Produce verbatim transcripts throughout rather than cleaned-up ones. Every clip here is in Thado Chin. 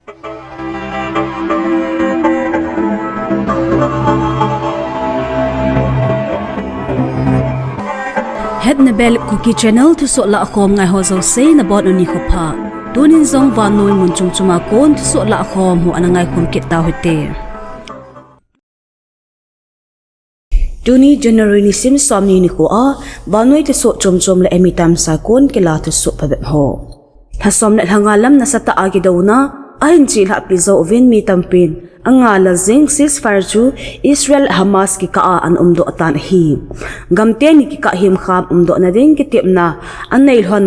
Hetna bel Kuki Channel thusoh lahkhom ngaiho jouse nabonun nikho pha. Tunin jong vannoi mun chom choma kon thusoh lahkhom ho ana ngaikhom kit tauhite. Tuni January nisim somni nikhoa vannoi thusoh chom chom le eimi tamsa kon kila thusoh phabep ho. Lhasom le lhanga lam nasatah a kidouna ahin chelhahpi jouvin mi tampin angah lal jing ceasefire chu Israel Hamas kikah a ana umdoh tan ahi. Gamteni kikah himkham umdohna ding kitepna anei lhon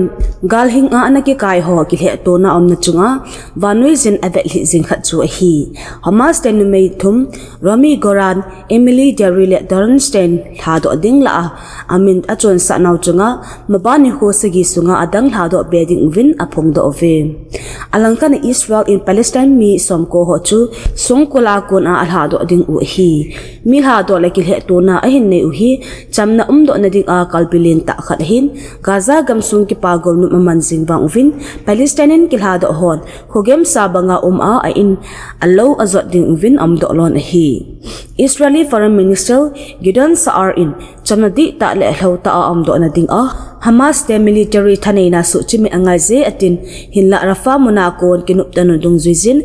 galhing a ana kikai ho kilhehtona umna chunga vannoi jin avetlhi jing khat chu ahi. Hamas te numei thum, Romi Goran, Emily Derry le Darren Stein lhadoh ding lah a amin achonsah nau chunga maban nikho sagi sunga adang lhadoh be ding uvin aphongdoh uve. Alangkhat a Israel in Palestine mi somko ho chu songkul a kon a alhadoh ding u ahi. Mi lhadoh le kilhehtona ahin nei u hi chamna umdohna dinga kalbi lentah khat ahin, Gaza gamsung kipa golnop aman jing vang uvin Palestine in kilhadoh hon khogemsa banga um a, a in alou ajot ding uvin aumdoh lon ahi. Israeli Foreign Minister Gideon Sa'ar in chamna dihtah le lhoutah a umdohna dinga Hamas te military thaneina suhchimit angaije atin, hinlah Rafah muna kon kinoptona dungjuijin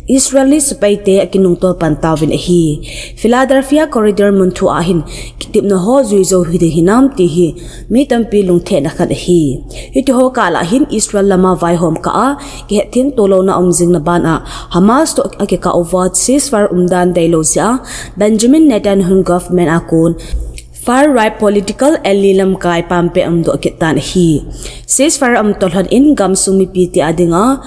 Israeli sepai te akinungtol pan tauvin ahi. Philadelphia Corridor mun thua hin kitepna ho jui jou hiding hinam ti hi mi tampi lungthena khat ahi. Hitiho kah lah hin Israel lama vaihom kah a kihetthemto louna um jingna ban a Hamas toh akikah uva ceasefire umdan deilou jeh a Benjamin Netanyahu government a kon far right political ally lamkai pampe umdoh kit tan ahi. Ceasefire umtoh lhon in gamsung mipi te adinga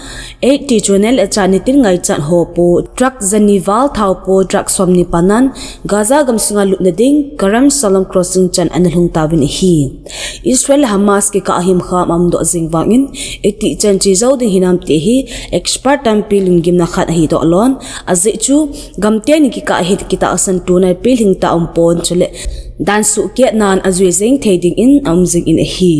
eighty chonei le chanitin ngaichat ho po truck jani val thao po truck somni panan Gaza gamsunga lutna ding Kerem Shalom crossing chan ana lhung tauvin ahi. Israel le Hamas kikah a himkham aumdoh jing vangin itih chan che jou ding hinam ti hi expert tampi lunggimna khat ahidoh lon. Ajeh chu gamteni kikah hi kitahsan tuna pilhing tah umpon chule dan suhkeh nan ajui jeng thei dingin aum jingin ahi.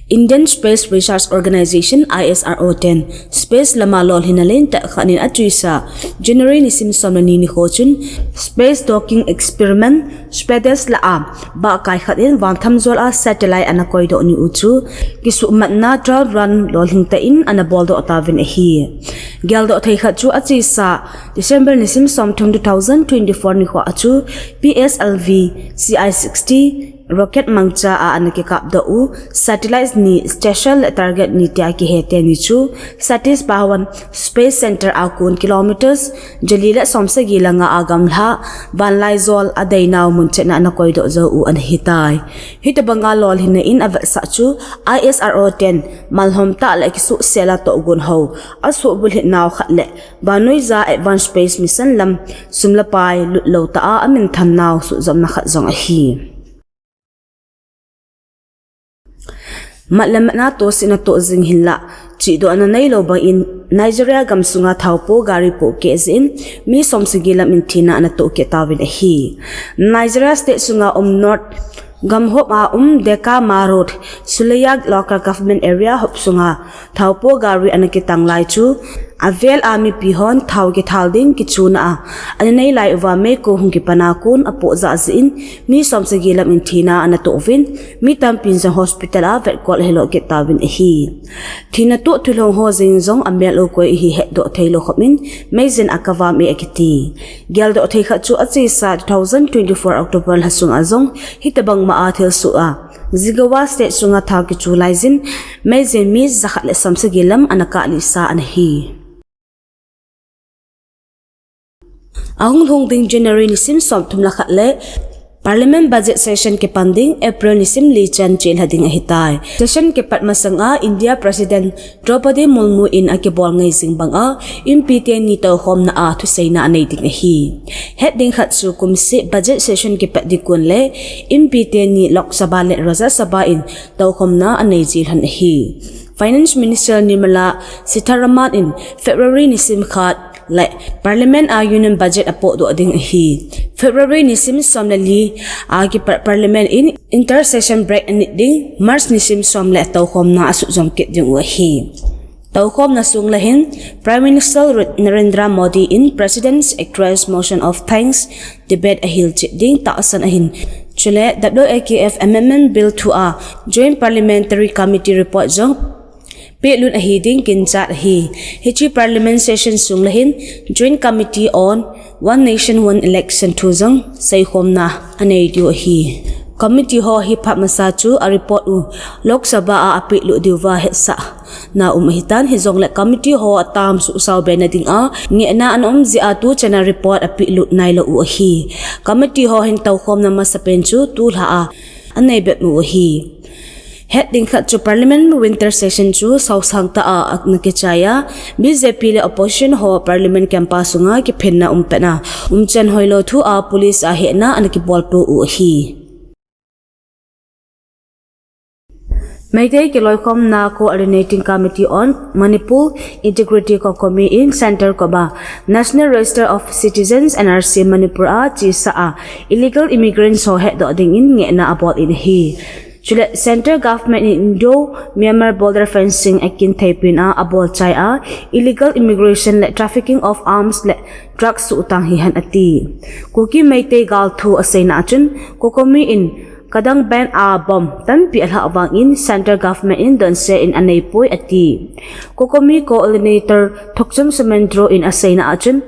Indian Space Research Organization, I S R O ten space lama lolhinna lentah khat in achuisa January nisim somleni nikho chun space docking experiment SPADEX lah a bahkai khat in vanthamjol a satellite ana koidoh ni u chu kisuhmatna trial run lolhing tah in ana boldoh tauvin ahi. Geldoh thei khat chu achesa December nisim somthum two thousand twenty-four nikho a chu P S L V C I sixty rocket mangcha a ana kikapdoh u satellite ni special target ni tia kihe teni chu Satish Dhawan Space Center a kon kilometers jali le somsagi le nga a gamla vanlaijol a deinau mun chetna ana koidoh jou u ana hitai. Hitobanga lolhinna in avetsah chu I S R O ten malhom tah le kisuhsel a tohgon ho asuhbulhit nau khat le vannoija advanced space mission lam sum le pai lutlou tah a aminthan nau suhjopna khat jong ahi. Mat le matna tohsetna toh jing hinlah chihdohna neilou bangin Nigeria gamsunga thaopo gari pohkeh jeh in mi somsagi lam in thina ana tohkeh tauvin ahi. Nigeria state sunga um North gamhop a um Dekama Road, Suleja Local Government Area hop sunga thaopo gari ana kitang lai chu avel a mipi hon thao kithal ding kichuna a ana nei lai uva meikong hung kipana kon apoh jah jeh in mi somsagi lam in thina ana toh uvin, mi tampin jong hospital a vetkol ahilou kit tauvin ahi. Thina toh thulhong ho jeng jong amel u koi ahi hetdoh theilou khop in meijin akavam e akiti. Geldoh thei khat chu achesa two thousand twenty-four October lha sunga jong hitobang ma a thilsoh a Jigawa state sunga thao kichu laijin meijin mi jakhat le somsagi lam ana kahlisa ana hi. Ahung lhung ding January nisim somthum le khat le Parliament budget session kipan ding April nisim li chan chelha ding ahitai. Session kipat masanga India President Droupadi Murmu in akibol ngai jing banga Inpi teni toukhomna a thuseina anei ding ahi. Het ding khat chu kumseh budget session kipat ding kon le Inpi teni Lok Sabha le Rajya Sabha in toukhomna anei ji lhon ahi. Finance Minister Nirmala Sitharaman in February nisim khat le Parliament a Union Budget apohdoh ding ahi. February nisim somleli a kipat Parliament in intersession break anit ding, March nisim som le toukhomna asuhjom kit ding u ahi. Toukhomna sung le hin Prime Minister Narendra Modi in President's Express Motion of Thanks debate ahilchet ding tahsan ahin. Chule W A K F Amendment Bill thua Joint Parliamentary Committee report jong pelut ahi ding kinchat ahi. Hiche Parliament session sung le hin Joint Committee on One Nation One Election thu jong seikhomna anei diu ahi. Committee ho hi phat masa chu a report u Lok Sabha a apelut diuva hetsahna um ahitan, hijongle committee ho atam suhsao be nading a ngehna ana um jeh a tuchan a report apelut nailou u ahi. Committee ho hin toukhomna masapen chu tulha a anei bep u ahi. Het ding khat chu Parliament winter session chu saosang tah a ana kichai a, B J P le opposition ho Parliament camp a sunga kiphinna um petna umchan hoilou thu a police a hehna ana kibolto u ahi. Meitei Kiloikhomna Coordinating Committee on Manipur Integrity, COCOMI in Centre koma National Register of Citizens, N R C, Manipur a chesa a illegal immigrants ho hetdoh dingin ngehna abol in ahi. Chule Centre Government in Indo-Myanmar Border Fencing akin theipen a abolchai a illegal immigration le trafficking of arms le drugs suhtang hihen ati. Kuki Meitei gal thu aseina a chun COCOMI in Kadamban a bomb tampi alhah vangin Centre Government in donse in aneipoi ati. COCOMI Coordinator Thokchom Sumendro in aseina a chun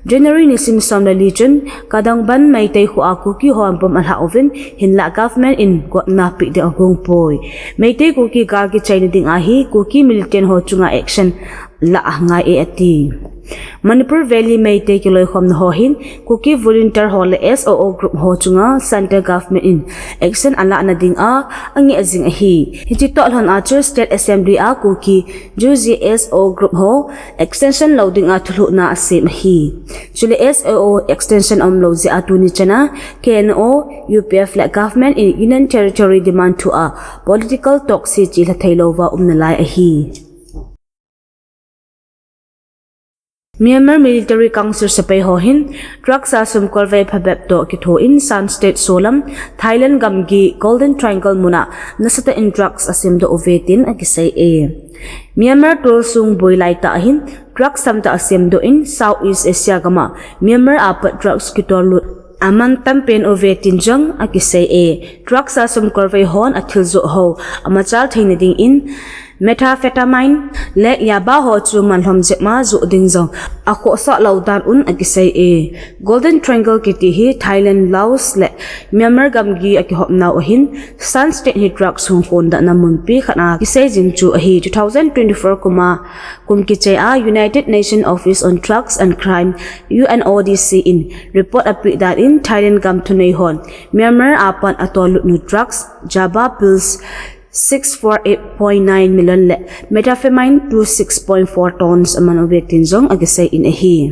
January nisim som le li chun Kadamban Meitei kho a Kuki hon bomb alhah uvin, hinlah government in gotna pe ding agong poi. Meitei Kuki gal kichaina ding ahi, Kuki militant ho chunga action la angai e ati. Manipur Valley Meitei Kiloikhomna ho hin Kuki volunteer ho le S O O group ho chunga Centre Government in action alahna ding a angeh jing ahi. Hiche toh lhon a chu State Assembly a Kuki U G S O group ho extension lou ding a thulhuhna asem ahi. Chule S O O extension aumlou jeh a tuni chan a K N O, U P F le government in Union Territory demand thu a political talks hi chelha theilouva um nalai ahi. Myanmar Military Council sepai ho hin drugs a sumkolvei phabep toh kitho in Shan State solam Thailand gamgi Golden Triangle mun a nasatah in drugs asemdoh uve tin akisei e. Myanmar tolsung boi laitah hin drugs tamtah asemdoh in South East Asia gam a Myanmar a pat drugs kitollut aman tampen uve tin jong akisei e. Drugs a sumkolvei hon athil joh ho amachal theina dingin methamphetamine le yaba ho chu manlhom jep ma joh ding jong akhohsah lou dan un akisei e. Golden Triangle kiti hi Thailand, Laos le Myanmar gamgi akihopnau ahin, Shan State hi drugs hung khondohna munpi khat a kisei jing chu ahi. Two thousand twenty-four kum a kum kichai a United Nations Office on Drugs and Crime, U N O D C in report apeh dan in Thailand gam thunei hon Myanmar a pat atollut nu drugs, yaba pills six four eight point nine million le methamphetamine two six point four tons aman uve tin jong akisei in ahi.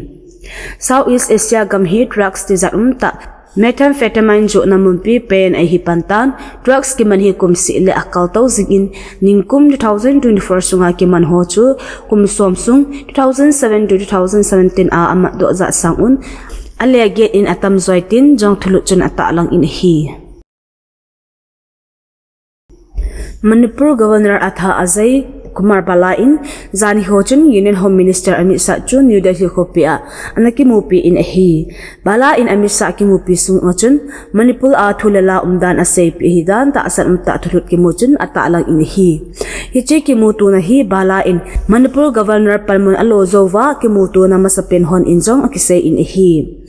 South East Asia gam hi drugs tijat umtah methamphetamine johna munpi pen ahi pan tan, drugs kiman hi kum seh le akal tou jing in, ningkum two thousand twenty-four sunga kiman ho chu kum som sung two thousand seven to two thousand seventeen a amatdoh jat sang un, ale get in atam joi tin jong thulut chun atahlang in ahi. Manipur Governor atha Ajay Kumar Bhalla in janhi ho chun Union Home Minister Amit Shah chu New Delhi khopi a ana kimupi in ahi. Bhalla in Amit Shah kimupi sunga chun Manipur a thu le la umdan aseipeh ahi dan tahsan umtah thulut kimu chun atahlang in ahi. Hiche kimutona hi Bhalla in Manipur Governor panmun alo jouva kimutona masapen hon in jong akisei in ahi.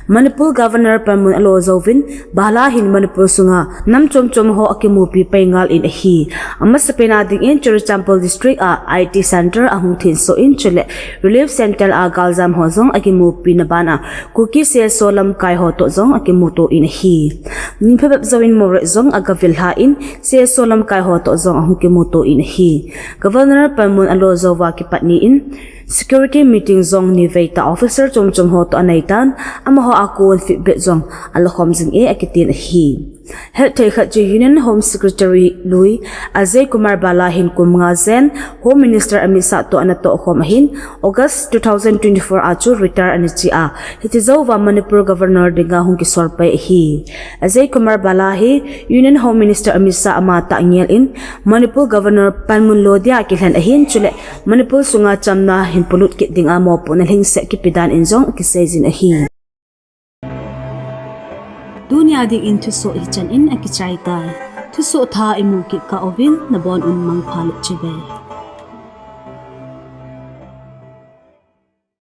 Manipur Governor panmun alo jouvin, Bhalla hin Manipur sunga nam chom chom ho akimupi pai ngal in ahi. Amasapen a dingin Churachandpur District a I T Center ahung thensoh in, chule Relief Center a galjam ho jong akimupina ban a Kuki C S O lamkai ho toh jong akimuto in ahi. Ni phabep jouvin Moreh jong agavil lha in C S O lamkai ho toh jong ahung kimuto in ahi. Governor panmun alo jouva kipat ni in, security meeting jong nivei tah officer chom chom ho toh anei tan, amaho a kon feedback jong alakhom jing e akitin ahi. Hetthei khat chu Union Home Secretary lui Ajay Kumar Bhalla hin kum nga jen Home Minister Amit Shah toh ana tohkhom ahin, August two thousand twenty-four a chu retire ana che a, hiti jouva Manipur Governor dinga hung kisol pai ahi. Ajay Kumar Bhalla hi Union Home Minister Amit Shah ama tah ngel in Manipur Governor panmun lo dia kilhen ahin, chule Manipur sunga chamna hin polut kit dinga mopohna lhingset kipe dan in jong akiseijin ahi. Tunia dingin thusoh hichan in akichai tai. Thusoh thah imu kit kah uvin nabon un mangpha le chibai.